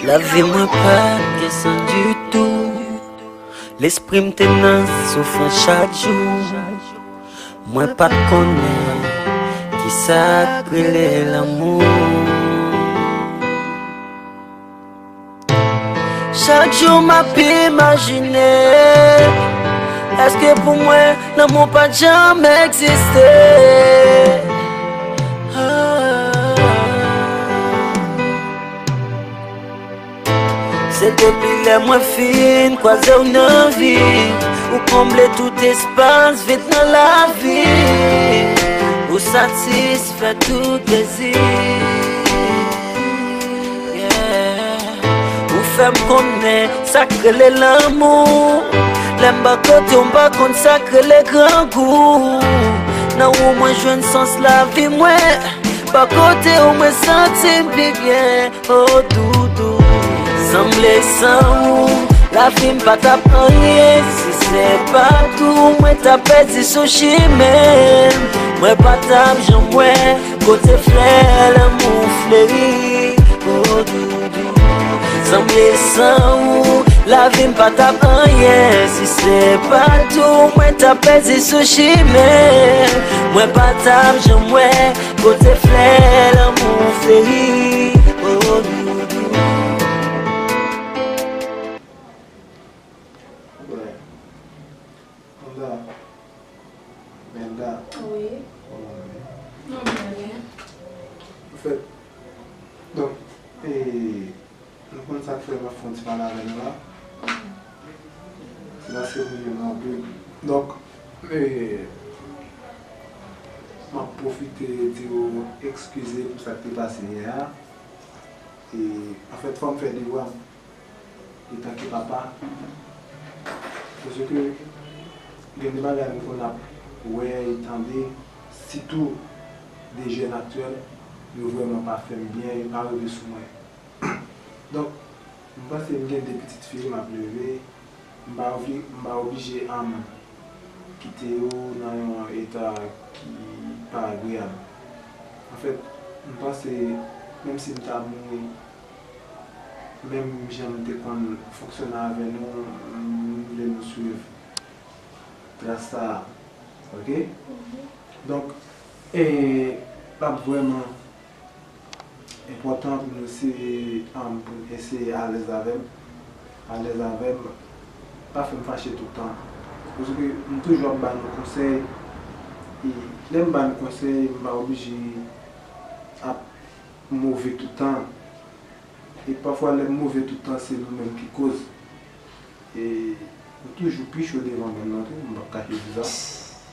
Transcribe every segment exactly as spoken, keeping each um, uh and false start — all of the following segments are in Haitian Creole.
Lavi mwen pa t gen sans ditou. Lespri m te nan soufrans chak jou. Mwen pa t konnen kisa k rele lanmou. Chak jou m ap imajine, èske pou mwen lanmou pa t janm egziste? Ah. Se depi lè mwen fin kwaze w nan vi, ou konble tout espas vid nan lavi, ou satisfè tout dezi. Yeah. Ou fè m konnen sa k rele lanmou. Lè m bò kote w, m pa konn sa k rele grangou. Nan ou mwen jwenn sans lavi mwen. Bò kote w mwen santi m pi byen, o doudou. Sanble san ou, lavi m pa t ap anyen. Si se pa t ou, mwen t ap pèdi sou chimen m. Mwen pa t ap janm wè kote flè lanmou fleri, o doudou. Sanble san ou, lavi m pa t ap anyen. Si se pa t ou, mwen t ap pèdi sou chimen. Mwen pa t ap janm wè kote flè lanmou fleri, o doudou. Wè. Nanda. Mèlda. Wi. Kòman w ye? Mwen byen, byen. Anfèt, donk, e, nou konn sa k fè m ap fè yon ti pale avè nou la. Se paske m renmen w anpil. Donk, e, m ap pwofite di w ekskize pou sa k te pase yè a. E, anfèt, fò m fè devwa m. Etanke papa, paske gen de bagay m konn ap wè e tande, sitou de jèn aktyèl, yo vrèman pa fè m byen, yo pa rive sou mwen. Donk, m panse m gen de pitit fi m ap leve, m pa obi-, m pa oblije, um, kite yo nan yon eta ki pa agreyab. Anfèt, m panse, menm si m ta mouri, menm jan m te konn fonksyone avè nou, m vle nou swiv tras sa a. Oke? Mhm. Donk, e, l ap vrèman enpòtan pou nou eseye, um, pou n eseye alèz avè m. Alèz avè m. Pa fè m fache tout tan. Paske m toujou ap ba nou konsèy. E lè m ba nou konsèy, m pa oblije ap move tout tan. E pafwa, lè m move tout tan, se nou menm ki koz. E ou toujou pi cho devan moun nan tou, m p ap kache di sa.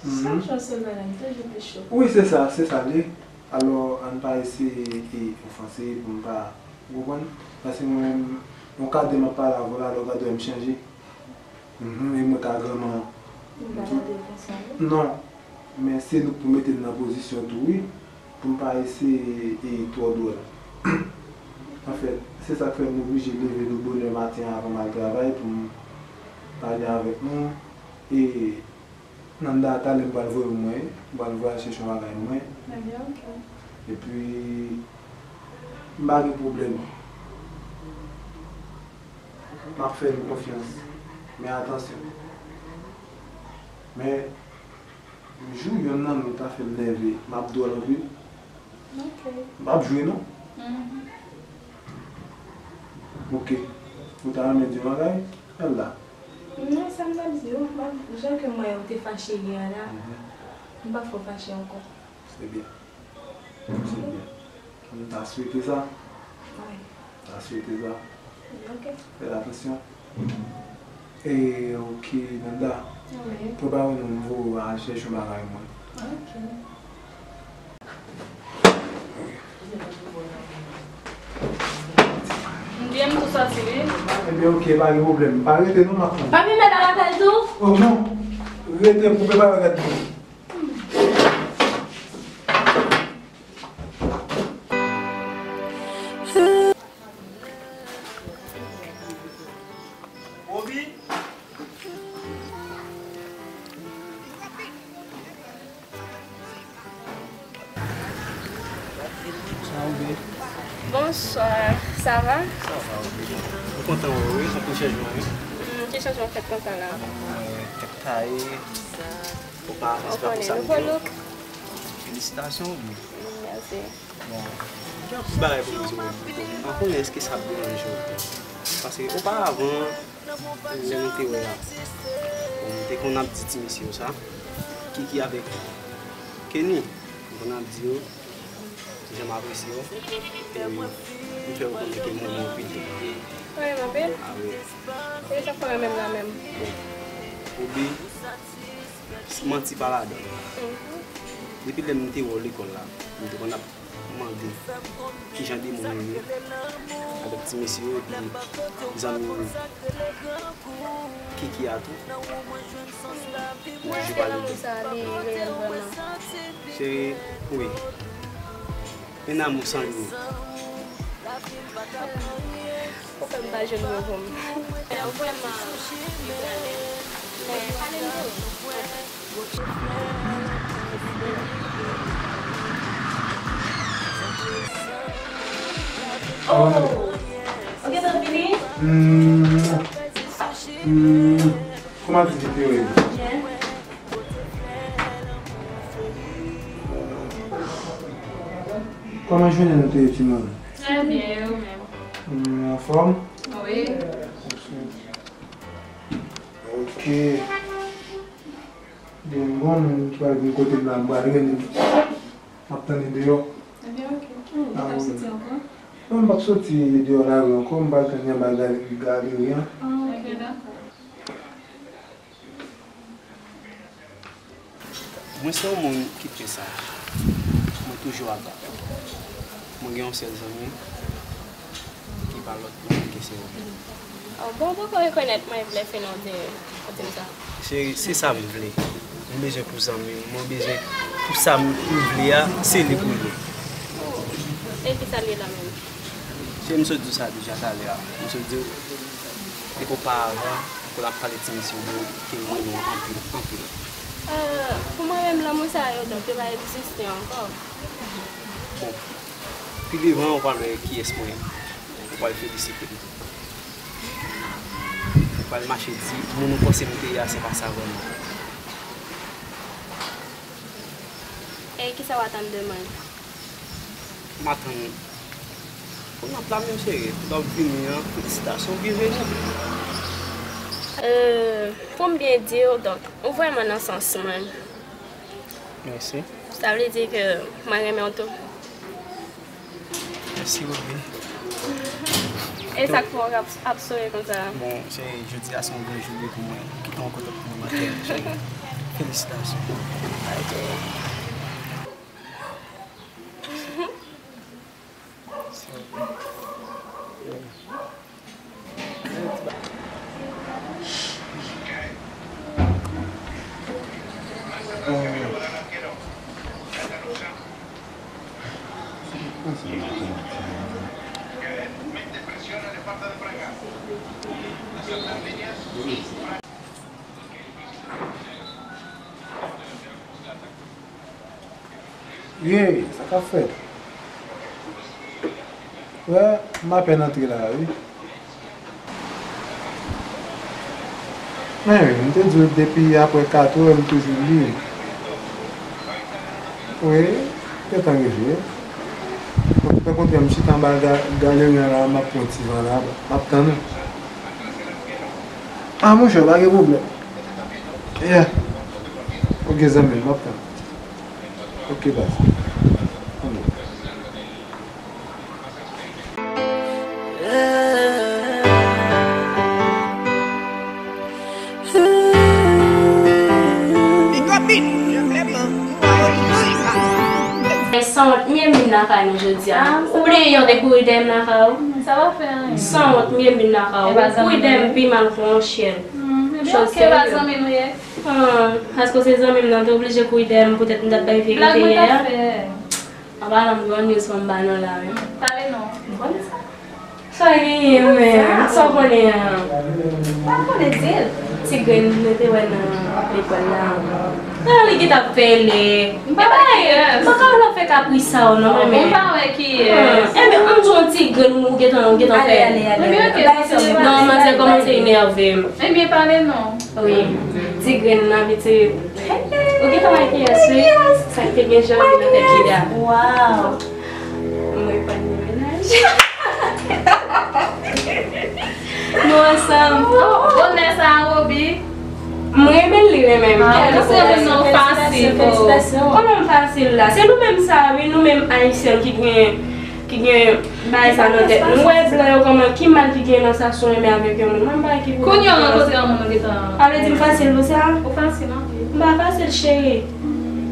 Chak jou se mwen menm, toujou pi cho. Wi, se sa, se sa l ye. Alò, ann pa eseye e ofanse pou m pa, ou konprann? Paske mwen menm, yon kadè m ap pale avè w la, lè w gade w wè m chanje. Mhm, e mwen ka granman. M pa gade w konsa, non. Non, men se nou k pou mete n nan pozisyon tou, wi, pou m pa eseye e twò dwòl. Anfèt, se sa k fè m oblije leve nou bonè maten avan m al travay pou m pale avèk nou. E Nanda, talè m pral voye w mwen, m pral voye al chèche yon bagay mwen. Ebyen, oke. Epi, m pa gen pwoblèm. M ap fè nou konfyans. Men atansyon. Men, jou yonn nan nou ta fè m nève, m ap dwòl anpil. Oke. M p ap jwe non. Mhm. Oke. Ou ta renmen di yon bagay? Al la. Non, sa m t ap di w, m ap, jan ke m wè ou te fache yè a la, mhm, m pa fè w fache ankò. Se byen. Se byen. M ta swete sa. Wi. M ta swete sa. Ok. Fè atansyon. E, ok, Nanda. Wi. Prepare nou, m voye w al chèche yon bagay mwen. Ok. M byen, m tou sòti, wi. Ebyen, ok, pa gen pwoblèm. Pa rete non, m ap tann. Papi, m mèt al apèl tou? Oh, non. Rete pou prepare bagay tou. Obi? Bonswa, sa va? Sa va, wi. Mwen kontan wè w, wi, anpil chanjman, wi. Hmm, ki chanjman fèt konsa la? Mwen tèt taye, oparavan se pa konsa m ye. Nouvo look. Felisitasyon, wi. Mèsi. Bon, gen anpil bagay pou m di w, wi. M pa konnen èske sa ap deranje w. Paske oparavan, lè nou te wè a, bon, m te konn ap di ti mesye yo sa, Kiki avèk Kenny, m konn ap di yo, jan m apresye w, e m fè yo konnen ke m renmen w pito. Ou renmen m anpil? A wi. E sa k fè w renmen m la menm? Bon, Obi, manti pa ladan l. Mhm. Depi lè m te wè w lekòl la, m te konn ap mande kijan de moun ou ye avèk ti mesye yo, epi zanmi Kiki a tou. Mwen di pa lanmou sa li reyèl vrèman. Cheri, wi. Un amour sans limite. Ou fè m pa jwenn mo pou m. Vrèman, li prale. Men pale m de ou. Oh! Ou gentan vini? Hmm. Hmm. Kòman ti te ye? Byen. Kòman jounen nou te ye, timoun? Trè byen, e ou menm? Hmm, anfòm? Wi. Ok. Gen yon granmoun ki pral vin kote m la, m pral rele l. M ap tann li deyò. Ebyen, ok. Hmm, ou p ap soti ankò? Non, m p ap soti deyò lari ankò, m pral tann li anba gal-, galeri an. Ah, ok, dakò. Mwen se yon moun ki trè saj. Mwen toujou ap batay. Mwen gen yon sèl zanmi ki pa lòt moun ke se ou menm. Oh, bon, ou poko rekonèt mwen vle fè non de kote m sa. Cheri, se sa m vle. Mwen bezwen pou zanmi m. Mwen bezwen pou sa m, m vle a, se li pou l ye. Oh, e ki sa l ye la menm? Cheri, m sot di w sa deja talè a. M sot di w, depi oparavan, pou l ap pale ti mesye yo, ke m renmen w anpil, anpil. Euh, pou mwen menm, lanmou sa yo, donk, yo pa egziste ankò. Bon, pi devan, ou pral wè kiyès mwen ye. Ou pral felisite m. Ou pral mache di, moun ou panse m te ye a, se pa sa vrèman. E kisa w atann de mwen? M atann. Pou n ap la menm cheri, pou n ap vini an, felisitasyon, byenveni. Euh, pou m byen di w, donk, ou vrèman nan sans mwen. Mèsi. Sa vle di ke mwen renmen w tou. Mèsi, Obi. E sa k fè w ap, ap souri konsa? Bon, se, jodi a se yon gran jou wi pou mwen. Kite yon kote pou mwen, cheri. Felisitasyon. Ok. Ye, sa k ap fèt? Wè, m apèn antre la, wi. Men wi, m te di w depi apre katrè, m toujou li. Wi, gentan rive. Bon, fè kontrè, m chita anba ga-, galeri an la, m ap pran ti van la, m ap tann ou. Ah, monchè, pa gen pwoblèm. Yeah. Ok, zanmi m, m ap tann. Ok, baz. Ann. Sanwont, m ye vin lakay nou jodi a. Ou bliye yè w te kouri dèyè m lakay ou? Sanwont, m ye vin lakay ou. Ou kouri dèyè m pi mal ke yon chen. Ebyen, ok, pa zanmi nou ye. Ah, èske w se zanmi m nan, w te oblije kouri dèyè m poutèt m t ap bay verite yè a? An palan, m gen yon news pou m ba nou la, wi. Pale non. M konn sa. Sa w genyen menm? Sa w konnen an? Pa konnen, di l. Ti grenn nou te wè nan lekòl la. Nan li ki t ap pele. M pa wè kiyès. M pa ka wè l ap fè kapris sa yo non, men. M pa wè kiyès. Enben, ann di yon ti grenn ou gentan, ou gentan fè. Ale, ale, ale. Non, manzè kòmanse enève m. Ebyen, pale non. Wi. Ti grenn nan, pitit. Ou gentan wè kiyès, wi. Sa k te gen jan nan tèt Jida. Wow. Mwen pa gen mennaj. Nou ansanm. Bonè sa a, Roby. M renmen l, li renmen m. Ah, ou se renmen non fasil. Felisitasyon, felisitasyon. Kòman m fasil la? Se nou menm sa, wi, nou menm Ayisyen ki gen, ki gen bagay sa nan tèt nou. Nou wè blan yo kòman, ki mal ki gen nan sa si w renmen avèk yon moun. Mwen m pa ki pou. Kounye a w rankontre yon moun ou gentan. Sa vle di m fasil pou sa? Ou fasil anpil. M pa fasil, cheri.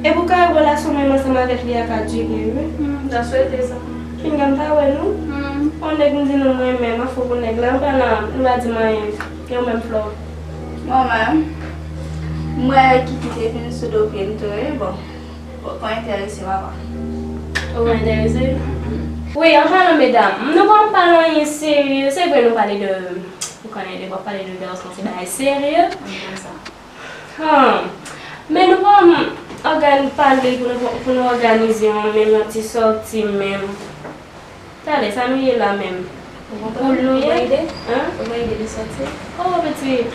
E pou ka relasyon menm ansanm avèk li a ka dire, wi. Hmm, m ta swete sa. Pinga m pa wè nou. Hmm. On nèg m di nou mwen menm, an fou pou nèg la, m pa nan, nou pa di m anyen. Yo menm Flò. Mwen menm, m wè Kiki te vin sou do pye m tou, wi, bon. Ou pa enterese, papa. Ou pa enterese? Wi, an palan medam, nou pa pale anyen serye. Se vre nou pale de, ou konnen de, w ap pale de gason, se bagay serye. Mwen konn sa. Hmm. Men nou pa ògàn pale pou nou, pou nou òganize yon menm yon ti sòti menm. Talè, sa nou ye la menm? Ou konprann? Pou nou ye? Ou gen ide? Hein? Ou gen ide de sòti? Oh, pitit.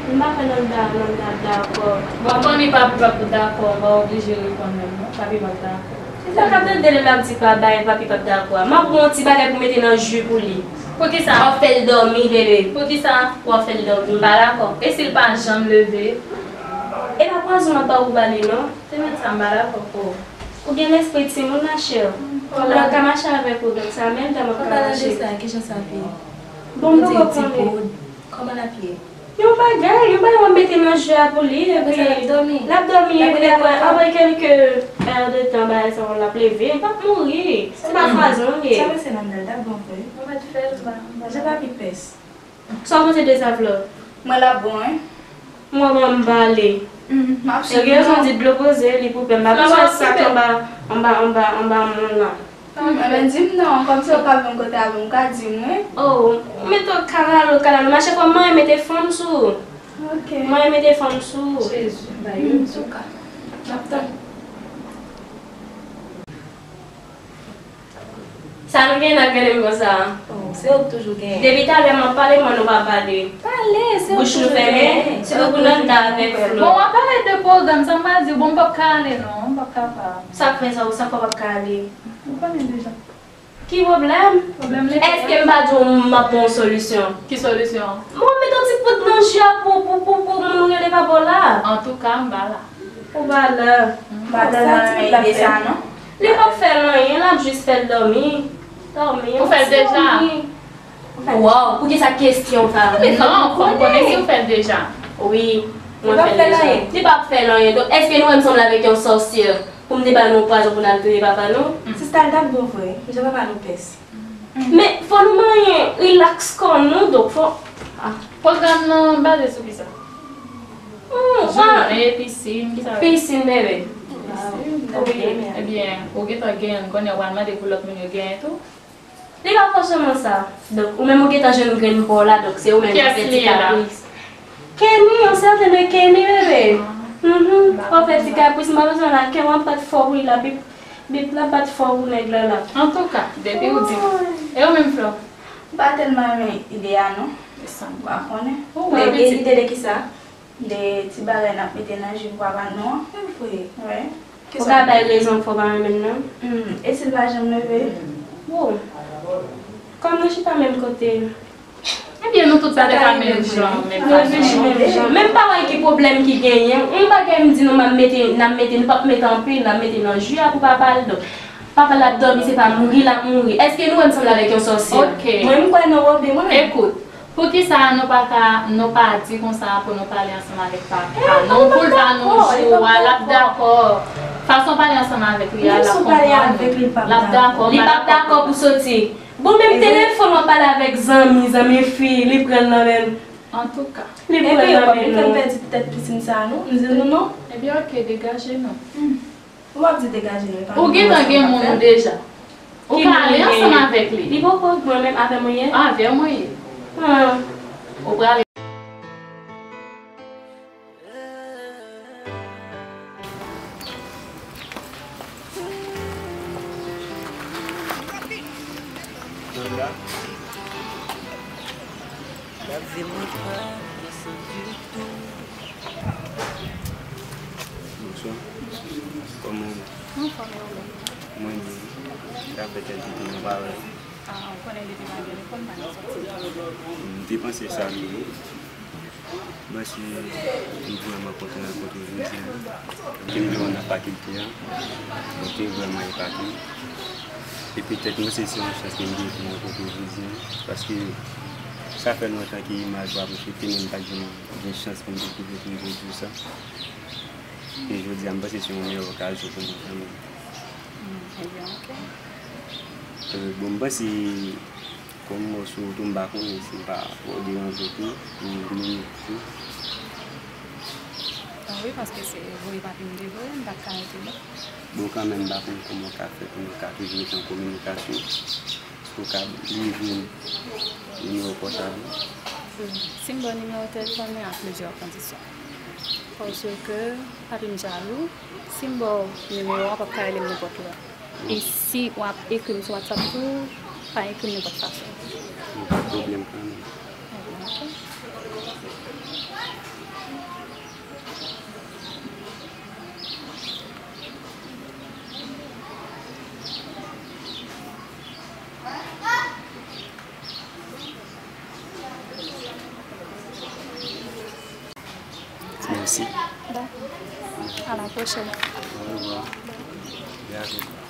M pa kwè nan da, nan da, dakò. Bon, Papi p ap, p ap dakò, m pa oblije reponn menm non. Papi p ap dakò. Se sa k ap tande lè l ap di pa bay, Papi p ap dakò a. M ap pran yon ti bagay pou mete nan ji pou li. Poukisa? M ap fè l dòmi, bebe. Poukisa? W ap fè l dòmi. M pa dakò. E si l pa janm leve? E pa pwazon m ap ba ou bale non. Se menm sa m pa dakò pou ou. Ou gen lespri timoun, ma chère. Fòk la ka mache avèk ou, donk sa menm tan m ap ka mache. An palan de sa, kijan sa ap ye? Bon, m poko konnen. Kòman l ap ye? Yon bagay, yon bagay w ap mete nan ji a pou li, epi l ap dòmi. L ap dòmi, epi apre, apre kèlke è de tan, bagay sa yo, l ap leve, l p ap mouri. Se pa pwazon l ye. Sa pase nan dal, dal bon vre. Ou mèt fè l, m pa, m pa. Jan pa pi pès. Sa w panse de sa, Flò? Mwen l ap bon, wi. Mwen, mwen, m pale. M ap swiv. Yo gen rezon di dlo poze, li pou pè. M pa bezwen sak anba, anba, anba, anba moun nan. Enben, di m non, kòmsi w ka vin kote avè m, ou ka di m, wi. Oh, ou mete w kalalo, kalalo. Mache fò manyen mete fanm sou ou. Ok. Manyen mete fanm sou ou. Jezi, bay yo. Antouka, n ap tann. Sa nou gen n ap gade m konsa? Oh, se ou k toujou genyen. Depi talè m ap pale, mwen nou pa pale. Pale, se ou k toujou genyen. Bouch nou fèmen, sitou pou Nanda avèk Flo. Bon, w ap pale de pwogram, sa m pa di w, bon, m p ap ka ale non, m p ap kapab. Sa k fè sa, ou sa k fè w p ap ka ale? Ou konnen deja. Ki pwoblèm? Pwoblèm lekel? Èske m pa di w m ap ba w solisyon? Ki solisyon? Mwen met yon ti poud nan ji a pou, pou, pou, pou moun ou rele papa w la. Antouka, m pa la. Ou pa la. M pa tèlman renmen ide sa non. Li p ap fè l anyen, l ap jis fè l dòmi. Dòmi, ou fè l deja? Waw, poukisa kesyon sa? Non, fò m konnen si ou fè l deja. Wi, mwen fè l deja. Li p ap fè l anyen. Donk, èske nou wè m sanble avèk yon sòsyè pou m te ba nou pwazon pou n al touye papa nou? Sista, l t ap bon vre. Jan papa nou pès. Men, fò nou manyen rilaks kò nou, donk fò. Ah. Pwogram nan baze sou kisa? Hmm, jounen, pisin, kisa? Pisin, bebe. Pisin, wi. Ebyen, ou gentan genyen, kounye a w al mande pou lòt moun yo genyen tou? Li pa fòseman sa. Donk, ou menm ou gentan jwenn grenn pa w la, donk se ou menm k ap fè ti kapris. Kenny, yon sèten de Kenny, bebe. Mhm. W ap fè ti kapris, m pa bezwen la, kè w ap bat fò pou li la, bip, bip la bat fò pou nèg la la. Antouka, depi ou di. E ou menm, Flò? M pa tèlman renmen ide a non. E sa m pa konnen. Ou gen ide de kisa? De ti bagay n ap mete nan ji pou papa nou an. Ou ka bay rezon fò pa renmen l nan? Hmm, e si l pa janm leve? Bon. Kòm nou chita menm kote. Ebyen, nou tout pa te ka menm jan, menm fason. Nou reflechi menm jan. Men m pa wè ki pwoblèm ki genyen. Yon bagay m di nou, m ap mete, n ap mete, nou p ap mete anpil, n ap mete nan ji a pou papa l. Donk, papa l ap dòmi, se pa mouri l ap mouri. Èske nou wè m sanble avèk yon sòsyè? Ok. Mwen, m kwè nan Roby, mwen menm. Ekout, poukisa nou pa ka, nou pa di konsa pou nou pale ansanm avèk papa nou, pou l ba nou jou a, l ap dakò. Fason w pale ansanm avèk li a, l ap konprann ou. L ap dakò. Li p ap dakò pou soti. Bon, menm telefòn w ap pale avèk zanmi, zanmi fi, li pran l nan men l. Antouka. Li pran l nan men nou. Epi yo p ap vin fè n pèdi tèt pisin sa a non. M di nou non. Ebyen, ok, degaje nou. Ou p ap di degaje nou, e pa nou ki wè sa n ap fè. Ou gentan gen moun ou deja. Ou ka ale ansanm avèk li. Li poko, mwen menm avè mwen ye. Avè mwen ye. Ah. Ou prale. L ap di mwen pa desann ditou. Bonswa. Kòman w ye? Anfòm, e ou menm? Mwen byen. Sa fè kèlke tan nou pa wè. Ah, ou konnen depi m al nan lekòl, m pa nan sòti. M te panse sa tou wi. Mwen se, m vrèman kontan rankontre w jodi a. Ke m te wè nan fakilte a, mwen te vrèman epate. E petèt mwen se, se yon chans ke m te vin rankontre w jodi a. Paske sa fè lontan ke imaj ou ap reflekte, men m pa t janm gen chans pou m te kouvri pou m te di w sa. E jodi a, m panse se yon meyè okazyon pou mwen kanmenm. Hmm, ebyen, ok. Euh, bon, m panse, kòm m wè w sou wout ou, m pa konnen si m pa twò deranje w tou, pou yon minit tou. Ah wi, paske se voye papye m te voye, m pa t ka rete non. Bon, kanmenm, m pa konn kòman w ka fè pou nou ka toujou rete an kominikasyon. Èske w ka li jwenn nimewo pòtab ou? Hmm, si m ba w nimewo telefòn mwen, a plizyè kondisyon. Paske pa vin jalou, si m ba w nimewo a, w p ap ka rele m nenpòt lè. E si w ap ekri m sou WhatsApp tou, pa ekri m nenpòt fason. Bon, pa pwoblèm kanmenm. Ebyen, ok. Mèsi. Bon. À la prochaine. Au revoir. Bientôt.